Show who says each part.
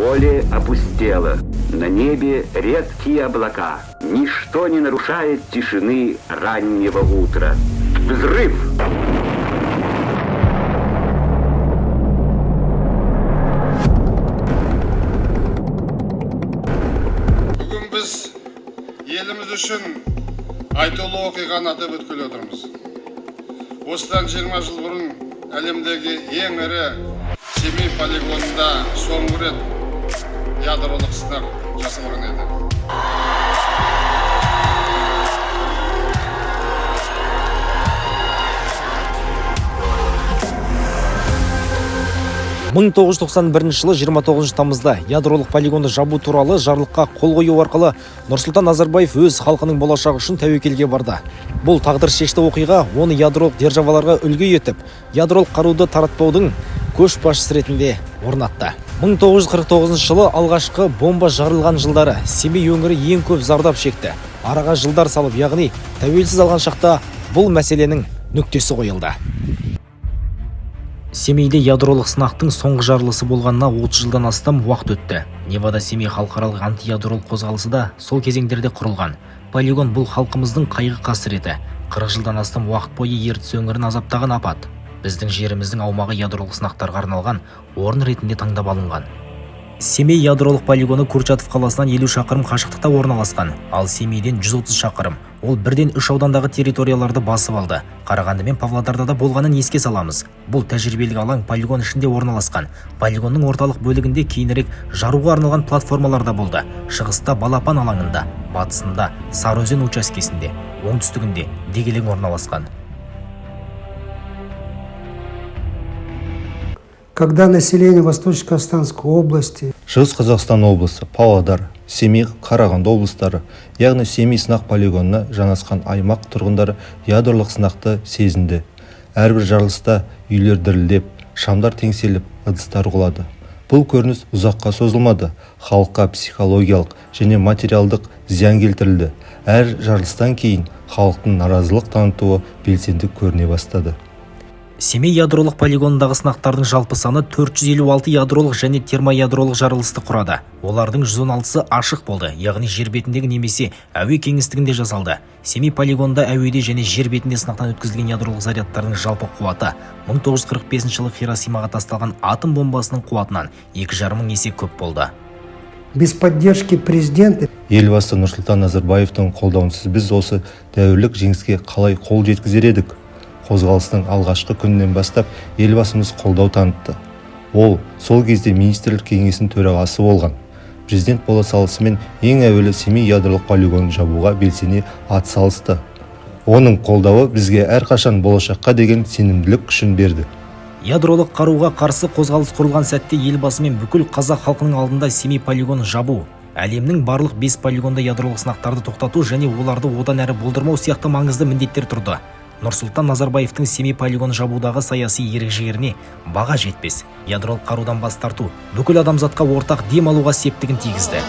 Speaker 1: Поле опустело. На небе редкие облака. Ничто не нарушает тишины раннего утра. Взрыв!
Speaker 2: Бүгін біз еліміз үшін айтулы оқиғаны атап өткелі отырмыз. Осыдан 20 жыл бұрын әлемдегі ең ірі Семей полигонында соңғы рет ядролық сынақ жасалған еді.
Speaker 3: 1991 жылы 29 тамызда ядролық полигонды жабу туралы жарлыққа қол қою арқылы Нұрсұлтан Назарбаев өз халқының болашағы үшін тәуекелге барды. Бұл тағдыршешті оқиға оны ядролық державаларға үлгі етіп, ядролық қаруды таратпаудың көшбасшысы ретінде орнатты. 1949 жылы алғашқы бомба жарылған жылдары Семей өңірі ең көп зардап шекті. Араға жылдар салып, яғни тәуелсіз алған шақта бұл мәселенің нүктесі қойылды. Семейде ядролық сынақтың соңғы жарылысы болғанына 30 жылдан астам уақыт өтті. Невада Семей халықаралық антиядролық қозғалысы да сол кезеңдерде құрылған. Полигон — бұл халқымыздың қайғы қасіреті. 40 жылдан астам уақыт бойы Ертіс өңірін азаптаған апат. Біздің жеріміздің аумағы ядролық сынақтарға арналған орын ретінде таңдап алынған. Семей ядролық полигоны Курчатов қаласынан 50 шақырым қашықтықта орналасқан, ал Семейден 130 шақырым. Ол бірден үш аудандағы территорияларды басып алды. Қарағанды мен Павлодарда да болғанын еске саламыз. Бұл тәжірибелік алаң полигон ішінде орналасқан. Полигонның орталық бөлігінде кейінірек жаруға арналған платформалар да болды. Шығыста Балапан алаңында, батысында Сарыөзен учаскесінде, оңтүстігінде Дегелең орналасқан.
Speaker 4: Когда население Восточно-Казахстанской области
Speaker 5: Шығыс Қазақстан облысы, Павлодар, Семей, Қарағанды облыстары, яғни Семей сынақ полигонына жанасқан аймақ тұрғындары ядролық сынақты сезінді. Әрбір жарылыста үйлер дірілдеп, шамдар теңселіп, ыдыстар құлады. Бұл көрініс ұзаққа созылмады. Халыққа психологиялық және материалдық зиян келтірілді. Әр жарылыстан кейін халықтың наразылық танытуы белсенді көріне бастады.
Speaker 3: Семей ядролық полигонындағы сынақтардың жалпы саны 456 ядролық және термоядролық жарылысты құрады. Олардың 116-сы ашық болды, яғни жер бетіндегі немесе әуе кеңістігінде жасалды. Семей полигонында әуеде және жер бетінде сынақтан өткізілген ядролық зарядтардың жалпы қуаты 1945 жылы Хиросимаға тасталған атом бомбасының қуатынан 2,5 мың есе көп болды.
Speaker 4: Без поддержки президента
Speaker 5: Елбасы Нұрсұлтан Назарбаевтың қолдауынсыз біз осы дәуірлік жеңіске қалай қол жеткізер едік? Қозғалыстың алғашқы күнінен бастап Елбасымыз қолдау танытты. Ол сол кезде Министрлер Кеңесінің төрағасы болған. Президент бола салысымен ең әуелі Семей ядролық полигонын жабуға белсене атсалысты. Оның қолдауы бізге әрқашан болашаққа деген сенімділік күшін берді.
Speaker 3: Ядролық қаруға қарсы қозғалыс құрылған сәтте Елбасы мен бүкіл қазақ халқының алдында Семей полигонын жабу, әлемнің барлық бес полигонда ядролық сынақтарды тоқтату және оларды одан әрі болдырмау сияқты маңызды міндеттер тұрды. Нұрсұлтан Назарбаевтың Семей полигонын жабудағы саяси ерік-жігеріне баға жетпес. Ядролық қарудан бас тарту бүкіл адамзатқа ортақ дем алуға септігін тигізді.